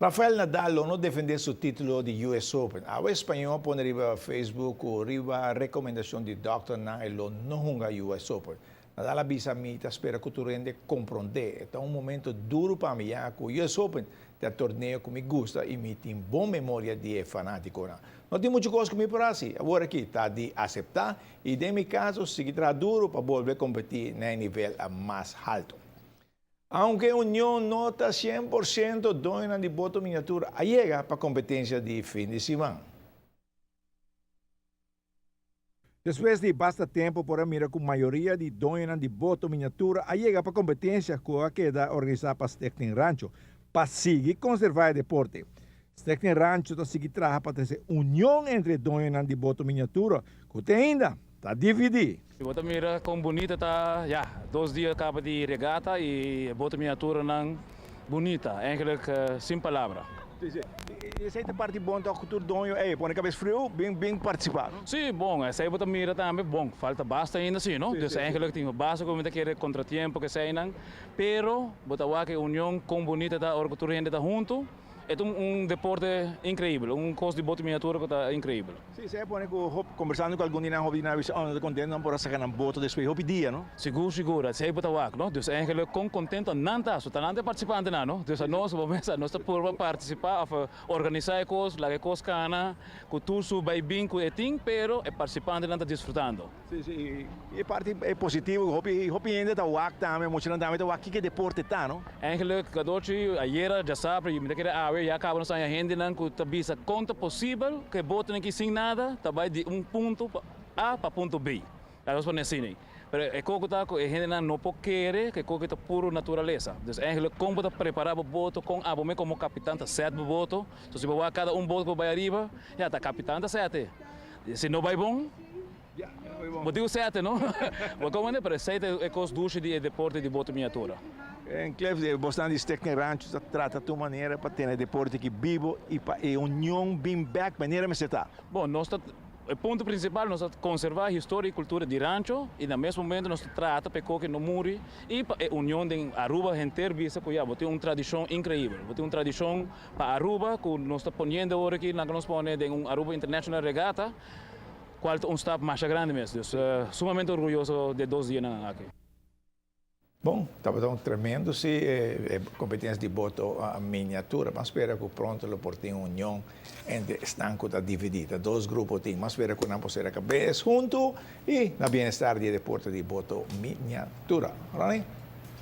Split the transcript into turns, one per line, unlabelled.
Rafael Nadal lo no defende su titulo di US Open. Awe spañó a pone riba Facebook ku riba rekomendashon di dòkternan e lo no hunga US Open. Nadal a bisa mi ta spera ku tur hende komprondé. E ta un momento duru pa mi ya ku US Open ta e torneo ku mi gusta i mi tin bon memoria di e fanátikonan. No tin muchu kos ku mi por hasi awor aki, ta di aseptá i den mi kaso sigui traha duru pa bolbe kompetí na e nivel mas haltu. Aunke Union no ta 100% doñonan di boto miniatura a yega pa kompetensia di fin di siman. Despues di basta tempu por a mira ku mayoria di doñonan di boto miniatura a yega pa kompetensia ku a keda organisá pa Stichting Rancho pa sigui konservá e deporte. Stichting Rancho ta sigui traha pa trese union entre e doñonan di boto miniatura ku te ainda ta dividí.
Bo ta mira kon bunita ta, ya, 2 dia kaba di regata i e boto miniaturanan bunita, eigenlijk sin palabra.
Esei ta parti bon tok ku tur doño ei pone kabes friu bin bin partisipá, no?
Sí, bon, esei bo ta mira tambe, bon, falta basta ainda sí, no? Dus eigenlijk tin basta ku mi ta kere kontratiempo ku eseinan, pero bo ta wak e union kon bunita ta ora ku tur hende ta huntu. E ta un deporte increibel, un cos di bote miniatura cu ta increibel.
Sí, esei a pone cu hopi, conversando cu algun di nan, hopi di nan a bisa, oh, nan ta contento nan por a saca nan boto despues hopi dia, no?
Sigur, sigur, esei bo ta wak, no? Dus eigenlijk con contento nan ta, so ta nan ta e participantenan, no? Dus anos, bo mester, nos ta purba participa of organisa e cos, laga e cos cana, cu tur su bay bin cu e tin, pero e participantenan ta disfrutando.
Sí, sí, y e parti e positivo, hopi, hopi hende ta wak tambe, muchanan tambe ta wak kiko e deporte ta, no?
Eigenlijk, cadochi, ayera, djasabra y mi ta kere awe, ya caba nos haña hendenan cu ta bisa con ta posibel cu e botonan aki sin nada ta bay di un punto pa A pa punto B. Laga nos pone asina. Pero e coco ta cu e hendenan no por kere cu e coco ta puro naturalesa. Dus eigenlijk con bo ta prepara bo boto, con abo mes como capitan ta set bo boto. So si bo wak cada un boto cu bo bay ariba, ya ta capitan ta sete. Si no bay bon, Bo tin un sete, no? Bo komo ne, pero esei ta e kos dushi di e deporte di boto miniatura.
En Cliff, bosnan di Stichting Rancho ta trata tur manera pa tene e deporte aki bibo i pa e union bin bek manera mester ta.
Bon, nos ta, e punto principal, nos ta conserva historia i cultura di Rancho i na mes momento nos ta trata pa e koki no muri i pa e union den Aruba henter bisa ku ya bo tin un tradishon increibel, bo tin un tradishon pa Aruba ku nos ta poniendo awor aki, nan ku nos pone den un Aruba International Regatta. Cual ta un stap masha grandi mes. Dus sumamente orguyoso di e 2 dianan aki.
Bon, tabata un tremendo si e competencia di boto miniatura. Ban spera cu pronto lo por tin union entre esnan cu ta dividi. Ta dos grupo tin. Ban spera cu nan por sera cabes hunto y na bienestar di e deporte di boto miniatura. Ronnie?